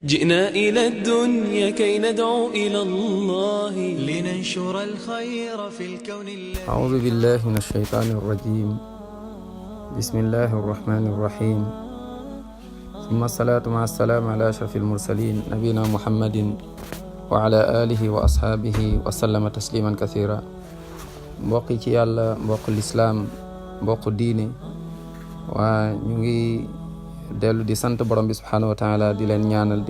جئنا إلى الدنيا كي ندعو إلى الله لننشر الخير في الكون أعوذ بالله من الشيطان الرجيم بسم الله الرحمن الرحيم ثم الصلاة مع السلام على أشرف المرسلين نبينا محمد وعلى آله وأصحابه وسلم تسليما كثيرا mbokk ci yàlla mbokk lislaam mbokk diine waa ñu ngi dellu di sant borom bi subhanahu wa taala di leen ñaanal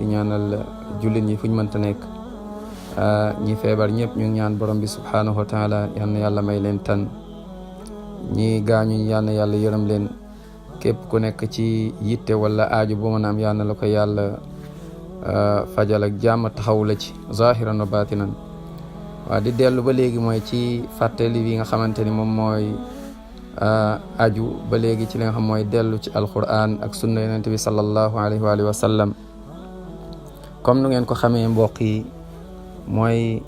jullit ñi fu ñu mënta nekk ñi feebar ñëpp ñu ngi ñaan borom bi subhanahu wa taala yal na yàlla may leen tan ñi gaañu yal na yàlla yërëm leen képp ku nekk ci yitte wala aaju bu mën a am yal na la ko yàlla fajal ak jàmm taxaw la ci zahiran wa batinan waa di dellu ba léegi mooy ci fàttali bi nga xamante ni moom mooy aju ba léegi ci li nga xam mooy dellu ci alquran ak sunna yonent bi sallallahu alayhi wa sallam comme nu ngeen ko xamee mbokk yi mooy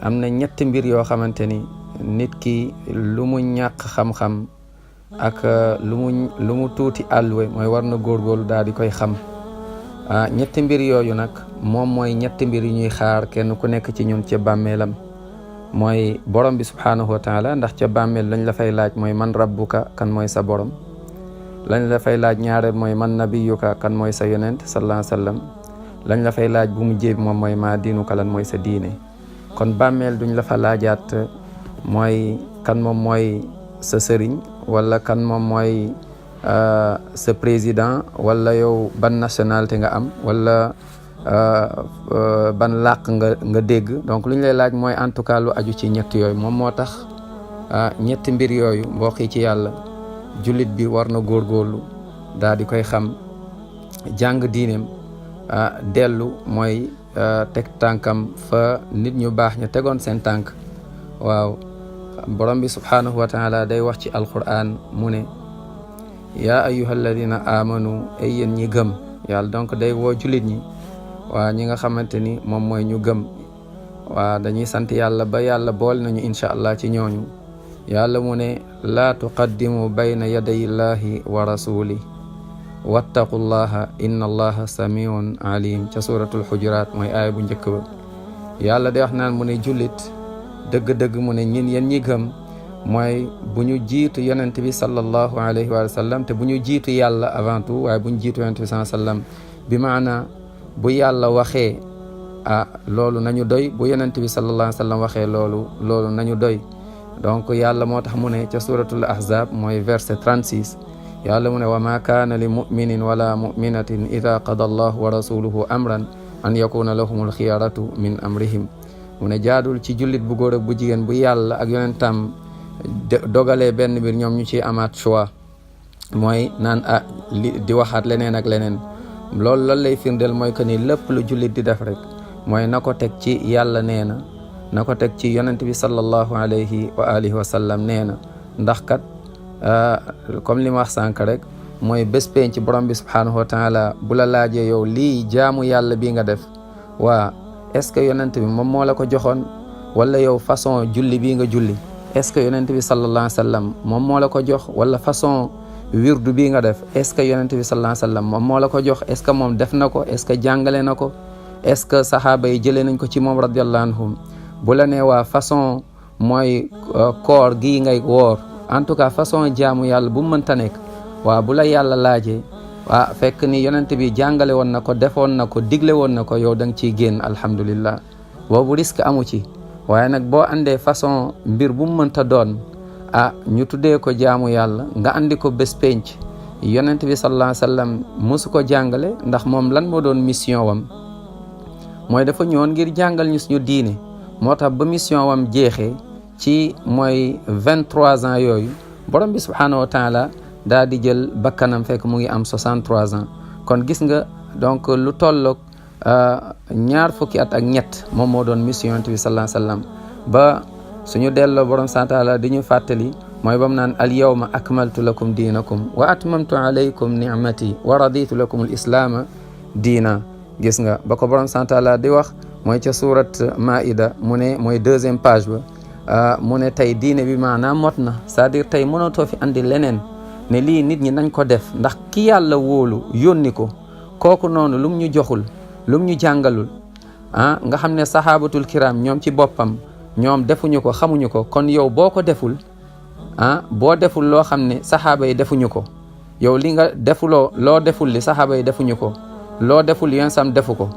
am na ñetti mbir yoo xamante ni nit ki lu mu ñàkk xam-xam ak lu mu tuuti àlluwe mooy war na góorgóorlu daal di koy xam ñetti mbir yooyu nag moom mooy ñetti mbir yi ñuy xaar kenn ku nekk ci ñun ca bàmmeelam mooy borom bi subhanahu wa taala ndax ca bàmmeel lañ la fay laaj mooy man rabbuka kan mooy sa borom lañ la fay laaj ñaareel mooy man nabiyuka kan mooy sa yonent sallallahu alayhi wa sallam lañ la fay laaj bu mu jéeb moom mooy maa diinuka lan mooy sa diine kon bàmmeel duñ la fa laajaat mooy kan moom mooy sa sëriñ wala kan moom mooy sa président wala yow ban nationalité nga am wala ban làkk nga dégg donc lu ñu lay laaj mooy en tout cas lu aju ci ñett yooyu moom moo tax ñetti mbir yooyu mbokk yi ci yàlla jullit bi war na góorgóorlu daal di koy xam jàng diineem dellu mooy teg tànkam fa nit ñu baax ña tegoon seen tànk waaw borom bi subhanahu wa taala day wax ci alquran mu ne yaa ayyuha alladina amanu ay yéen ñi gëm yàlla donc day woo jullit ñi waa ñi nga xamante ni moom mooy ñu gëm waa dañuy sant yàlla ba yàlla bool nañu incha allah ci ñooñu yàlla mu ne laa tuqaddimu bayna yaday illahi wa rasuli wattaqullaha inna allaha samiun alim ca suratul hujurat mooy aaya bu njëkk ba yàlla day wax naan mu ne jullit dëgg-dëgg mu ne ñin yéen ñi gëm mooy bu ñu jiitu yonent bi sallallahu alayhi wa sallam te bu ñu jiitu yàlla avant tout waaye bu ñu jiitu yonent bi sallallahu alayhi wa sallam bi maana bu yàlla waxee loolu nañu doy bu yonent bi sallallahu alayhi wa sallam waxee loolu nañu doy donc yàlla moo tax mu ne ca suratul ahzab mooy verset 36 yàlla mu ne wa ma kaana li muminin wala muminatin ida qada allahu wa rasuluhu amran an yakuna lahumul xiyaratu min amrihim mu ne jaadul ci jullit bu góor ak bu jigéen bu yàlla ak yonentam dogalee benn mbir ñoom ñu ci amaat choix mooy naan di waxaat leneen ak leneen loolu lan lay firndeel mooy que ni lépp lu jullit di def rek mooy na ko teg ci yàlla nee na ko teg ci yonent bi sallallahu alayhi wa alihi wa sallam nee na ndax kat comme li ma wax sànq rek mooy bés penc ci borom bi subhanahu wa taala bu la laajee yow lii jaamu yàlla bi nga def waa est-ce que yonent bi moom moo la ko joxoon wala yow façon julli bii nga julli est-ce que yonent bi sallallahu alayhi wa sallam moom moo la ko jox wala façon wirdu bii nga def est-ce que yonent bi sallallahu alayhi wa sallam moom moo la ko jox est-ce que moom def na ko est-ce que jàngale na ko est-ce que saxaaba yi jëlee nañ ko ci moom radiyallahu anhum bu la nee waa façon mooy koor gii ngay woor en tout cas façon jaamu yàlla bu mu mënta nekk waa bu la yàlla laajee waa fekk ni yonent bi jàngale woon na ko defoon na ko digle woon na ko yow da nga ciy génn alhamdulillah boobu risque amu ci waaye nag boo andee façon mbir bu mu mënta doon ñu tuddee ko jaamu yàlla nga andi ko bés penc yonent bi sallallahu alayhi wa sallam mosu ko jàngale ndax moom lan moo doon mission wam mooy dafa ñëwoon ngir jàngal ñu suñu diine moo tax ba mission wam jeexee ci mooy 23 ans yooyu borom bi subhanahu wa taala daa di jël bakkanam fekk mu ngi am 63 ans kon gis nga donc lu tolloog ñaar fukki at ak ñett moom moo doon mission yonent bi sallallahu alayhi wa sallam ba suñu delloo borom sant Taala di ñu fàttali mooy bam naan al yawma akmaltu lakum diinakum wa atmamtu alaykum ni'mati wa raditu lakum al islaama diina gis nga ba ko borom sant Taala di wax mooy ca surat maida mu ne mooy 2e page ba mu ne tey diine bi maanaam mot na c'est-à-dire tey mënatoo fi andi leneen ne lii nit ñi nañ ko def ndax ki yàlla wóolu yónni ko kooku noonu lum ñu joxul lum ñu jàngalul nga xam ne sahabatul kiram ñoom ci boppam ñoom defuñu ko xamuñu ko kon yow boo ko deful boo deful loo xam ne sahaaba yi defuñu ko yow li nga defuloo loo deful li sahaaba yi defuñu ko loo deful yonent sam defu ko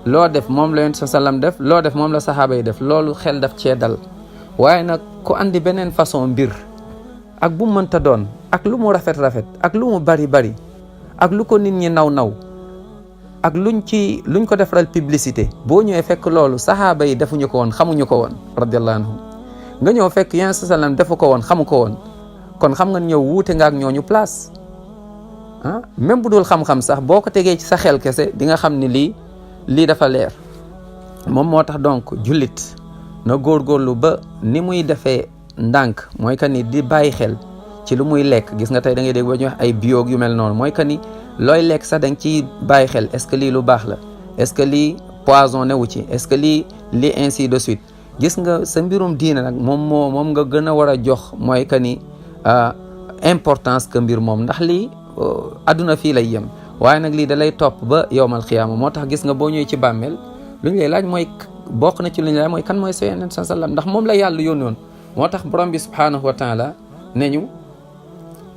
loo def moom la yonent sallam def loo def moom la sahaaba yi def loolu xel daf cee dal waaye nag ku andi beneen façon mbir ak bu mënta doon ak lu mu rafet-rafet ak lu mu bari ak lu ko nit ñi naw ak luñ ko defaral publicité boo ñëwee fekk loolu sahaaba yi defuñu ko woon xamuñu ko woon radiyallahu anhum nga ñëw fekk yonent sallam defu ko woon xamu ko woon kon xam nga ñëw wuute nga ak ñooñu place même bu dul xam-xam sax boo ko tegee ci sa xel kese di nga xam ni lii dafa leer moom moo tax donc jullit na góorgóorlu ba ni muy defee ndànk mooy que ni di bàyyi xel ci lu muy lekk gis nga tey da ngay dégg ba ñu wax ay bio yu mel noonu mooy que ni looy lekk sax da nga ciy bàyyi xel est-ce que lii lu baax la est-ce que lii poison newu ci est-ce que lii ainsi de suite gis nga sa mbirum diine nag moom nga gën a war a jox mooy que ni importance que mbir moom ndax lii adduna fii lay yem waaye nag lii da lay topp ba yowmal xiyaama moo tax gis nga boo ñëwee ci bàmmeel lu ñu lay laaj mooy bokk na ci lu ñu lay laaj mooy kan mooy sa yonent sallam ndax moom la yàlla yónni woon moo tax borom bi subhanahu wa taala ne ñu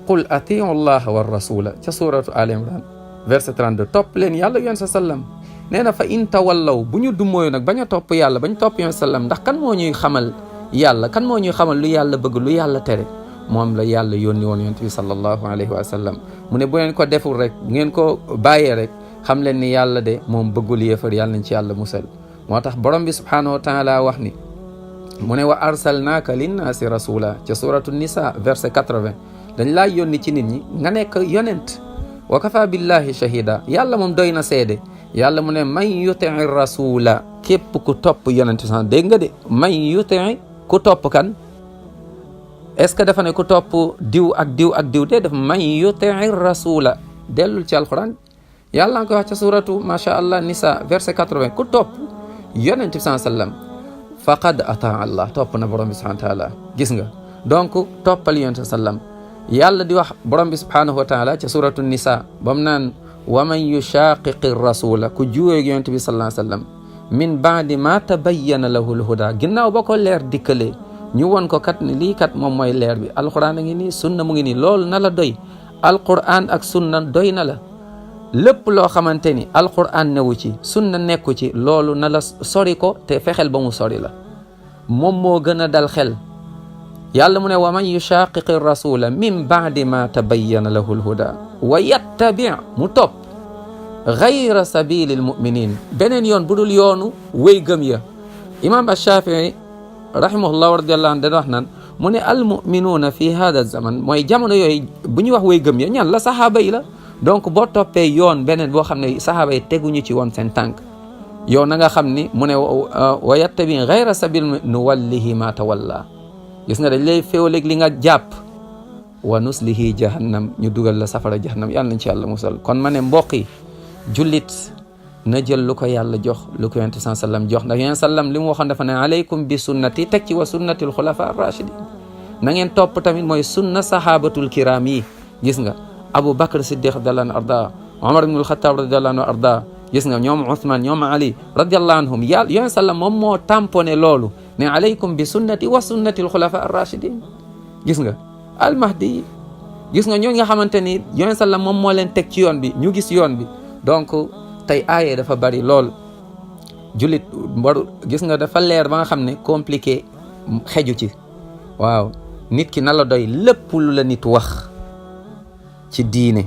qul atiu llaha wa rasula ca suratu al imran verset 32 topp leen yàlla yonent sallam nee na fa in tawallaw bu ñu dummóoyu nag bañ a topp yàlla bañ topp yonent sallam ndax kan moo ñuy xamal yàlla kan moo ñuy xamal lu yàlla bëgg lu yàlla tere moom la yàlla yónni woon yonent bi sallallahu alayhi wa sallam mu ne bu ngeen ko deful rek bu ngeen ko bàyyee rek xam leen ni yàlla de moom bëggul yéefar yàlla nañ ci yàlla musal moo tax borom bi subhanahu wa taala wax ni mu ne wa arsalnaaka linnaasi rasula ca suratu nisa verset 80 dañ laa yónni ci nit ñi nga nekk yonent wa kafa billahi shahida yàlla moom doy na seede yàlla mu ne man yutii rasula képp ku topp yonent sax dégg nga de man yutii ku topp kan est-ce que dafa ne ku topp diw ak diw de def man yutii rasula dellul ci alquran yàlla nga koy wax ca suratu macha allah nisa verset 80 ku topp yonent bi sallam faqad ataa allah topp na borom bi subhanahu wa taala gis nga donc toppal yonent sallam yàlla di wax borom bi subhanahu wa taala ca suratu nisa bam naan wa man yushaqiqi rasula ku juwee yonent bi sallallahu alayhi wa sallam min baadi ma tabayyana lahu lhuda ginnaaw ba ko leer dikkalee ñu won ko kat ni lii kat moom mooy leer bi alquran a ngi nii sunna mu ngi nii loolu na la doy alquran ak sunna doy na la lépp loo xamante ni alquran newu ci sunna nekku ci loolu na la sori ko te fexeel ba mu sori la moom moo gën a dal xel yàlla mu ne wa man yushaqiqi rasula min baadi ma tabayyana lahu lhuda wa yattabi mu topp gayra sabili lmuminin beneen yoon bu dul yoonu wéy gëm ya imam Ash-Shafi'i rahimahullah radiallahu anhu dana wax naan mu ne almuminuuna fi hada zaman mooy jamono yooyu bu ñuy wax wéy gëm ya ñan la sahaaba yi la donc boo toppee yoon beneen boo xam ne sahaaba yi teguñu ci woon seen tànk yow na nga xam ni mu ne wa yattabi gayra sabil nuwallihi ma tawalla gis nga dañ lay féewaleeg li nga jàpp wa nuslihi jahannam ñu dugal la safara jahannam yàlla nañ ci yàlla musal kon ma ne mbokk yi jullit na jël lu ko yàlla jox lu ko yonent sallam jox ndax yonent sallam li mu waxoon dafa ne alaykum bi sunnati teg ci wa sunnatil xulafa ar-rashidin na ngeen topp tamit mooy sunna sahabatul kiram yi gis nga Abu Bakr Siddiq radiyallahu anhu arda Umar ibn al-Khattab radiyallahu anhu arda gis nga ñoom Uthman ñoom Ali radiyallahu anhum yàlla yonent sallam moom moo tamponné loolu ne alaykum bi sunnati wa sunnatil xulafa ar-rashidin gis nga al-mahdi gis nga ñoo nga xamante ni yonent sallam moom moo leen teg ci yoon bi ñu gis yoon bi donc tey aaye dafa bari lool jullit mbaru gis nga dafa leer ba nga xam ne compliqué xeju ci waaw nit ki na la doy lépp lu la nit wax ci diine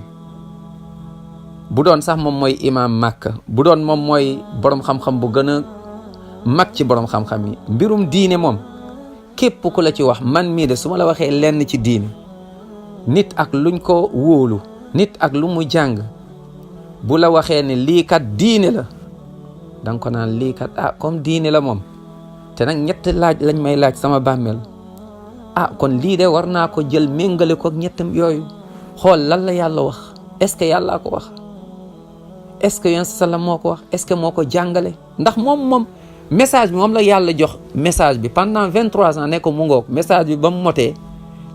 bu doon sax moom mooy imam Makka bu doon moom mooy borom xam-xam bu gën a mag ci borom xam-xam yi mbirum diine moom képp ku la ci wax man mii de su ma la waxee lenn ci diine nit ak luñ ko wóolu nit ak lu mu jàng bu la waxee ne lii kat diine la danga ko naan lii kat comme diine la moom te nag ñett laaj lañ may laaj sama bàmmeel kon lii de war naa ko jël méngale ko ak ñettam yooyu xool lan la yàlla wax est-ce que yàllaa ko wax est-ce que yonent sallam moo ko wax est-ce que moo ko jàngale ndax moom message bi moom la yàlla jox message bi pendant 23 ans ne ko mu ngoog message bi ba mu motee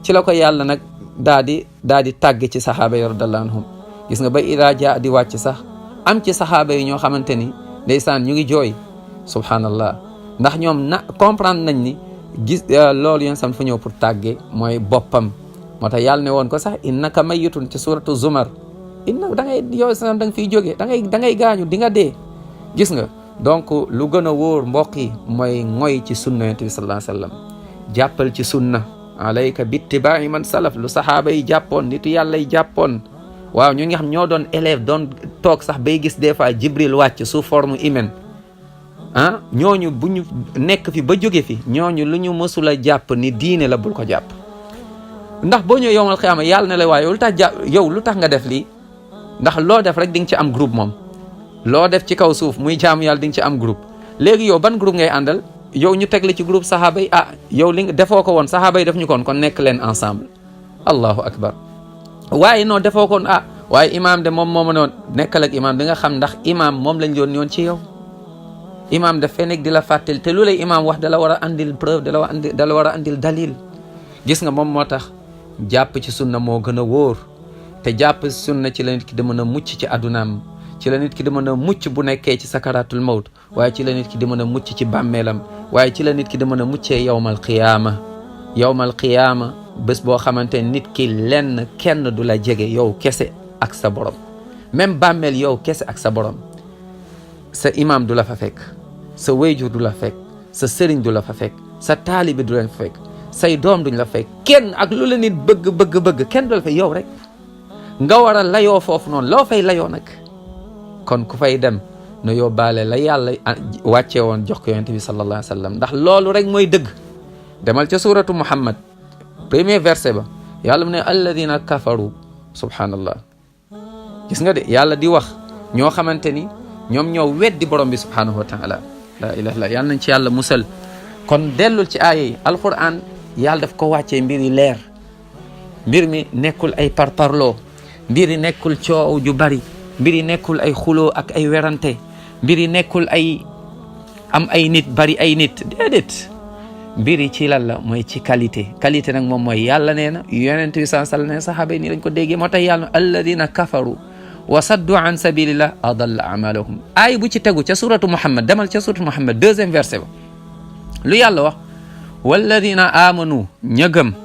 ci la ko yàlla nag daa di tàgg ci sahaaba yi radiyallahu anhum gis nga ba ida jaa di wàcc sax am ci saxaaba yi ñoo xamante ni ndeysaan ñu ngi jooy subhanallah ndax ñoom comprendre nañ ni gis loolu yéen sam fa ñëw pour tàgge mooy boppam. moo tax yàlla ne woon ko sax innaka mayyitun ci suratu zumar da ngay yow sam da nga fiy jógee da ngay gaañu di nga dee gis nga. donc lu gën a wóor mbokk yi mooy ngoy ci sunna yonent bi sallallahu alayhi wasallam jàppal ci sunna alayka bittiba'i man salaf lu saxaaba yi jàppoon nitu yàlla yi jàppoon waaw ñu nga xam ñoo doon élève doon toog sax bay gis des fois jibril wàcc sous forme humaine ñooñu bu ñu nekk fi ba jóge fi ñooñu lu ñu mësula jàpp ni diine la bul ko jàpp. ndax boo ñëw yowmal xiyaama yàlla ne la waaye yow lu tax nga def lii ndax loo def rek di nga ci am groupe moom loo def ci kaw suuf muy jaamu yàlla di nga ci am groupe. léegi yow ban groupe ngay àndal yow ñu teg la ci groupe saxaaba yi yow li nga defoo ko woon saxaaba yi def ñu kon nekk leen ensemble allahu akbar. waaye non defoo koon waaye imaam de moom moo ma noon nekkal ak imaam di nga xam ndax imaam moom lañ doon yoon ci yow. imaam daf fee nekk di la fàttali te lu lay imaam wax da la war a andil preuve da la war a andil dalil gis nga moom moo tax jàpp ci sunna moo gën a wóor te jàpp ci sunna ci la nit ki di mën a mucc ci addunaam ci la nit ki di mën a mucc bu nekkee ci sakaratul mawt waaye ci la nit ki di mën a mucc ci bàmmeelam waaye ci la nit ki di mën a muccee yawmal qiyaama bés boo xamante nit ki lenn kenn du la jege yow kese ak sa borom même bàmmeel yow kese ak sa borom sa imam du la fa fekk sa wayjur du la fekk sa sëriñ du la fa fekk sa taalibi du la fa fekk say doom duñ la fekk kenn ak lu la nit bëgg kenn du la fekk yow rek nga war a layoo foofu noonu loo fay layoo nag kon ku fay dem na yóbbaale la yàlla wàccee woon jox ko yonent bi sallallahu alayhi wa sallam ndax loolu rek mooy dëgg. demal ca suratu Muhammad premier verset ba yàlla mu ne alladina kafaru subhanallah gis nga de yàlla di wax ñoo xamante ni ñoom ñoo weddi borom bi subhanahu wa taala la ilaha illa yàlla nañ ci yàlla musal. kon dellul ci aaya yi alquran yàlla daf ko wàccee mbir yi leer mbir mi nekkul ay parparloo mbir yi nekkul coow ju bari mbir yi nekkul ay xuloo ak ay werante mbir yi nekkul ay am ay nit bari ay nit déedéet mbir yi ci lan la mooy ci qualité nag moom mooy yàlla nee na yonent bi sallallahu alayhi wasallam ne saxaaba yi nii lañ ko déggee moo tax yàlla alladina kafaru wa saddu an sabilillah adalla amalahum aay bu ci tegu ca suratu Muhammad demal ca suratu Muhammad deuxième verset ba lu yàlla wax walladina amanu ña gëm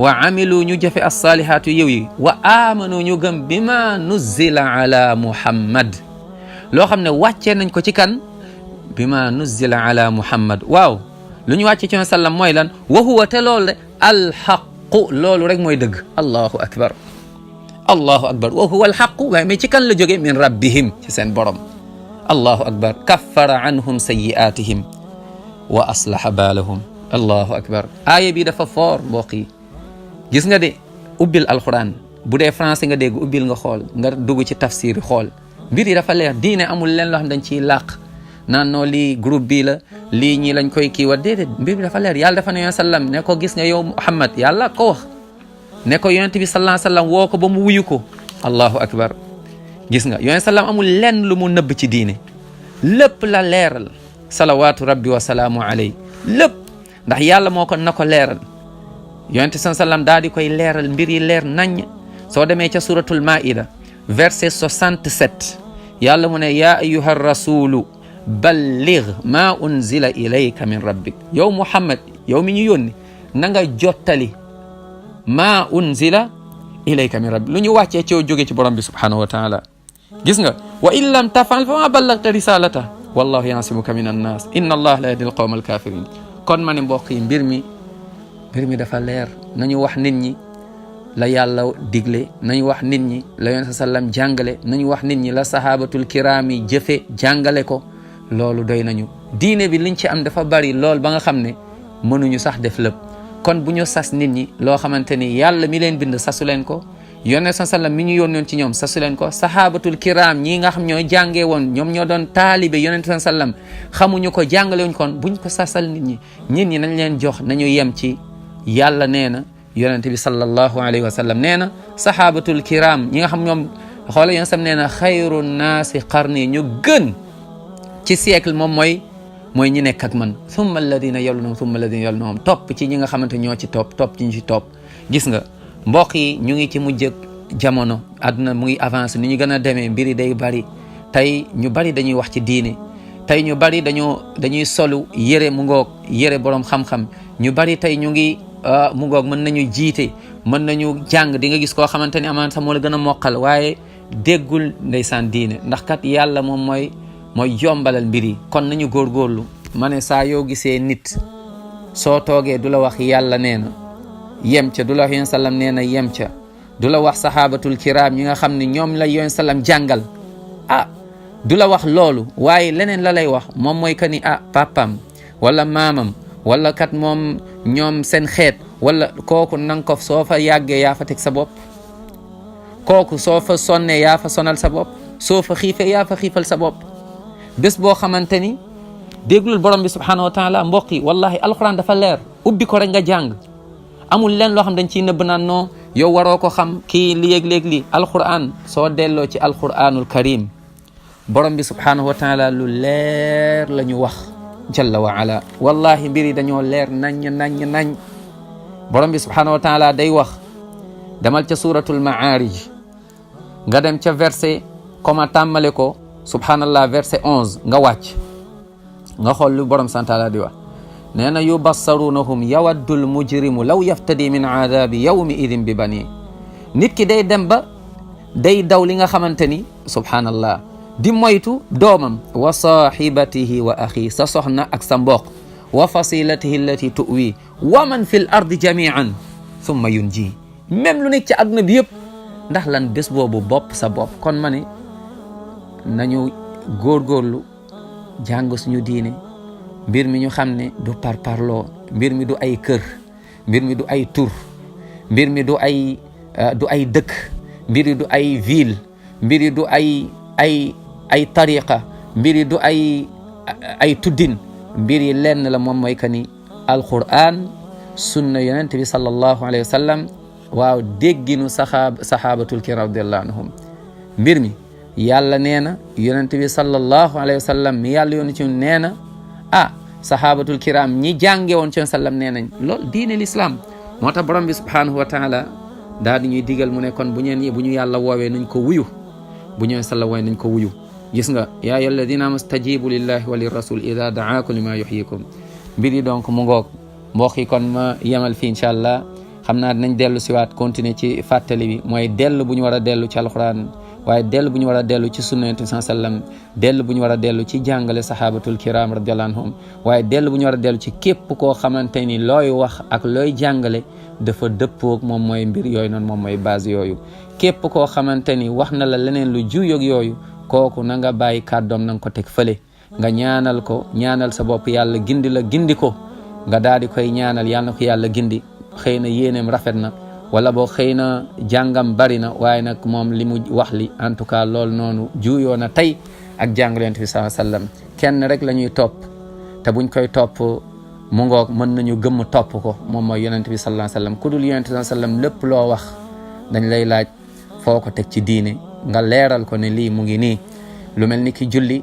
wa amilu ñu jëfe as-salihaatu yiw yi wa amanu ñu gëm bima nuzzila ala Muhammad loo xam ne wàccee nañ ko ci kan bima nuzzila ala Muhammad waaw lu ñu wàccee ci sallam mooy lan wa huwa te loolu de alxaqu loolu rek mooy dëgg allahu akbar wa huwa alxaqu waaye mais ci kan la jógee min rabbihim ci seen borom allahu akbar kaffara anhum sayyi'atihim wa aslaha baalahum allahu akbar aaya bi dafa foor mbokk yi gis nga de ubbil alquran bu dee français nga dégg ubbil nga xool nga dugg ci tafsir xool mbir yi dafa leer diine amul leen loo xam dañ ciy làq naan noo lii groupe bii la lii ñii lañ koy kii wa déedéet mbir bi dafa leer yàlla dafa ne sallam ne ko gis nga yow Muhammad yàlla ko wax ne ko yonent bi sallallahu alayhi wasallam woo ko ba mu wuyu ko allahu akbar gis nga yonent sallam amul lenn lu mu nëbb ci diine lépp la leeral salawaatu rabbi wa salaamu alayhi lépp ndax yàlla moo ko na ko leeral yonent sallam daal di koy leeral mbir yi leer nañ soo demee ca suratul maida verset 67 yàlla mu ne yaa ayyuha rasulu balligh ma unzila ilayka min rabbik yow Muhammad yow mi ñu yónni na nga jottali ma unzila ilayka min rabbik lu ñu wàccee ci yow jóge ci borom bi subhanahu wa taala gis nga wa in lam tafal fa ma ballagta risalata wallahu yasimuka min annas inna allah la yahdi al qawma al kafirin kon ma ne mbokk yi mbir mi dafa leer nañu wax nit ñi la yàlla digle nañu wax nit ñi la yonent sallam jàngale nañu wax nit ñi la sahabatul kiram yi jëfe jàngale ko loolu doy nañu diine bi liñ ci am dafa bari lool ba nga xam ne mënuñu sax def lépp kon bu ñu sas nit ñi loo xamante ni yàlla mi leen bind sasu leen ko yonent sallam mi ñu yónnoon ci ñoom sasu leen ko sahabatul kiram ñii nga xam ñoo jàngee woon ñoom ñoo doon taalibe yonent sallam xamuñu ko jàngalewuñ kon buñ ko sasal nit ñi nañ leen jox nañu yem ci yàlla nee na yonent bi sallallahu alayhi wa sallam nee na sahabatul kiram ñi nga xam ñoom xoola yonent sam nee na xayru naasi qarni ñu gën ci siècle moom mooy ñi nekk ak man thumma alladina yalunahum topp ci ñi nga xamante ñoo ci topp ci ñi ci topp gis nga mbokk yi ñu ngi ci mujj jamono àdduna mu ngi avancé ni ñu gën a demee mbiri day bari tey ñu bari dañuy wax ci diine tey ñu bari dañuy solu yére mu ngoog yére borom xam-xam ñu bari tey ñu ngi mu ngoog mën nañu jiite mën nañu jàng di nga gis koo xamante ni amaan sax moo la gën a mokkal waaye déggul ndeysaan diine ndax kat yàlla moom mooy yombalal mbir yi. kon nañu góorgóorlu ma ne saa yoo gisee nit soo toogee du la wax yàlla nee na yem ca du la wax yoon sallam nee na yem ca du la wax sahabatul kiram ñi nga xam ne ñoom la yoon sallam jàngal du la wax loolu waaye leneen la lay wax moom mooy que ni papam wala maamam wala kat moom ñoom seen xeet wala kooku nang ko soo fa yàggee yaa fa teg sa bopp kooku soo fa sonnee yaa fa sonal sa bopp soo fa xiifee yaa fa xiifal sa bopp bés boo xamante ni déglul borom bi subhanahu wa taala mbokk yi wallahi alquran dafa leer ubbi ko rek nga jàng amul leen loo xam dañ ciy nëbb naan non yow waroo ko xam kii léeg-léeg li alquran soo delloo ci alquranul karim borom bi subhanahu wa taala lu leer la ñu wax jalla wa ala wallahi mbir yi dañoo leer nañ borom bi subhanahu wa taala day wax demal ca suratul maarij nga dem ca verset comme tàmmale ko subhanallah verset 11 nga wàcc nga xool lu borom santaala di wax nee na yubassarunahum yawaddul mujrimu law yaftadi min aadabi yawmi idin bi bani nit ki day dem ba day daw li nga xamante ni subhanallah di moytu doomam wa sahibatihi wa axi sa soxna ak sa mbokk wa fasilatihi allati tuwi wa man fi l ardi jamian thumma yunji même lu nekk ci àdduna bi yëpp ndax lan bés boobu bopp sa bopp kon ma ne nañu góorgóorlu jàng suñu diine mbir mi ñu xam ne du parparloo mbir mi du ay kër mbir mi du ay tur mbir mi du ay dëkk mbir yi du ay ville mbir yi du ay tariqa mbir yi du ay tuddin mbir yi lenn la moom mooy que ni alquran sunna yonent bi sallallahu alayhi wa sallam waaw dégginu sahabatul kiram radiallahu anhum mbir mi yàlla nee na yonent bi sallallahu alayhi wa sallam mi yàlla yoonu ci nee na sahabatul kiram ñi jànge woon ci sallam nee nañ loolu diine l'islam moo tax borom bi subhanahu wa taala daal di ñuy digal mu ne kon bu ñu yàlla woowee nañ ko wuyu bu ñëwee sallam woowee nañ ko wuyu gis nga yaa ayyuha alladina amanu stajibu lillahi wa lirrasul ida daakum lima yuhyikum mbir yi donc mu ngoog mbokk yi kon ma yemal fii incha allah xam naa dinañ dellu siwaat continuer ci fàttali bi mooy dellu bu ñu war a dellu ci alquran waaye dellu bu ñu war a dellu ci sunna yonent bi sallam dellu bu ñu war a dellu ci jàngale sahabatul kiram radiyallahu anhum waaye dellu bu ñu war a dellu ci képp koo xamante ni looy wax ak looy jàngale dafa dëppoog moom mooy mbir yooyu noonu moom mooy base yooyu képp koo xamante ni wax na la leneen lu juyoog yooyu kooku na nga bàyyi kàddoom na nga ko teg fële nga ñaanal ko ñaanal sa bopp yàlla gindi la gindi ko nga daal di koy ñaanal yàlla na ko yàlla gindi xëy na yéeneem rafet na wala boo xëy na jàngam bari na waaye nag moom li mu wax li en tout cas loolu noonu juyoo na tey ak jàngale yonent bi sallallahu alayhi wasallam kenn rek la ñuy topp te buñ koy topp mu ngoog mën nañu gëmm topp ko moom mooy yonent bi sallallahu alayhi wasallam ku dul yonent bi sallallahu alayhi wasallam lépp loo wax dañ lay laaj foo ko teg ci diine nga leeral ko ne lii mu ngi nii lu mel ni ki julli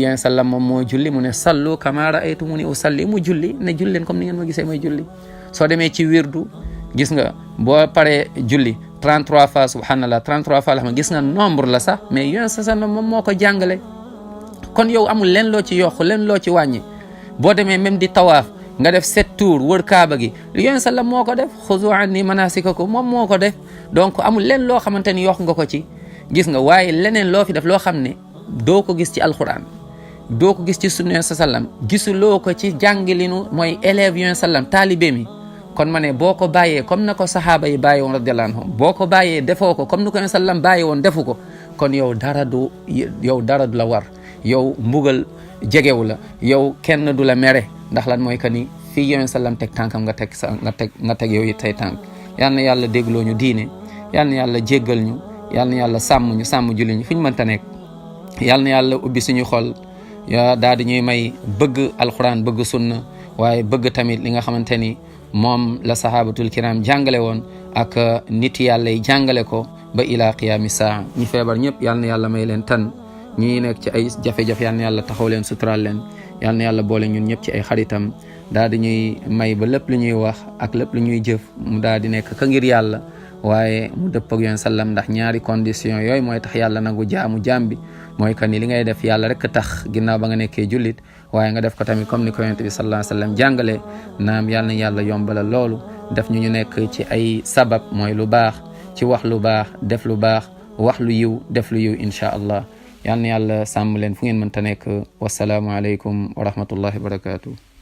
yonent sallam moom moo julli mu ne sallu kama ra'aytumuni usalli mu julli ne julli leen comme ni ngeen ma gisee may julli soo demee ci wirdu gis nga boo paree julli 33 fois subhanallah 33 fois la gis nga nombre la sax mais yonent sallam moom moo ko jàngale kon yow amul leen loo ci yokk leen loo ci wàññi boo demee même di tawaaf nga def 7 tours wër kaaba gi yonent sallam moo ko def xuzu anni manasikakum moom moo ko def donc amul leen loo xamante ni yokk nga ko ci gis nga waaye leneen loo fi def loo xam ne doo ko gis ci alquran doo ko gis ci sunna yonent sallam gisuloo ko ci jàngalinu mooy élève yonent sallam taalibe mi kon ma ne boo ko bàyyee comme na ko sahaaba yi bàyyi woon radiyallahu anhum boo ko bàyyee defoo ko comme ni ko yonent sallam bàyyi woon defu ko kon yow dara du la war yow mbugal jegewu la yow kenn du la mere ndax lan mooy que ni fii yonent sallam teg tànkam nga teg yow it tey tànk yal na yàlla dégloo ñu diine yal na yàlla jéggal ñu yal na yàlla sàmm ñu sàmm julli ñu fu ñu mënta nekk yal na yàlla ubbi suñu xol daal di ñuy may bëgg alquran bëgg sunna waaye bëgg tamit li nga xamante ni moom la sahabatul kiram jàngale woon ak nit yàlla yi jàngale ko ba ila qiyaami saa ñi feebar ñëpp yal na yàlla may leen tan ñi nekk ci ay jafe-jafe yal na yàlla taxaw leen sutural leen yal na yàlla boole ñun ñëpp ci ay xaritam daal di ñuy may ba lépp lu ñuy wax ak lépp lu ñuy jëf mu daal di nekk ka ngir yàlla waaye mu dëpp ak yoon sallam ndax ñaari condition yooyu mooy tax yàlla nangu jaamu jaam bi mooy que ni li ngay def yàlla rek tax ginnaaw ba nga nekkee jullit waaye nga def ko tamit comme ni ko yonent bi sallallahu alayhi wa sallam jàngale naam yàlla na yàlla yombalal loolu def ñu nekk ci ay sabab mooy lu baax ci wax lu baax def lu baax wax lu yiw def lu yiw incha allah yàlla na yàlla sàmm leen fu ngeen mënta nekk wasalaamu aleykum wa rahmatullahi wa barakatuh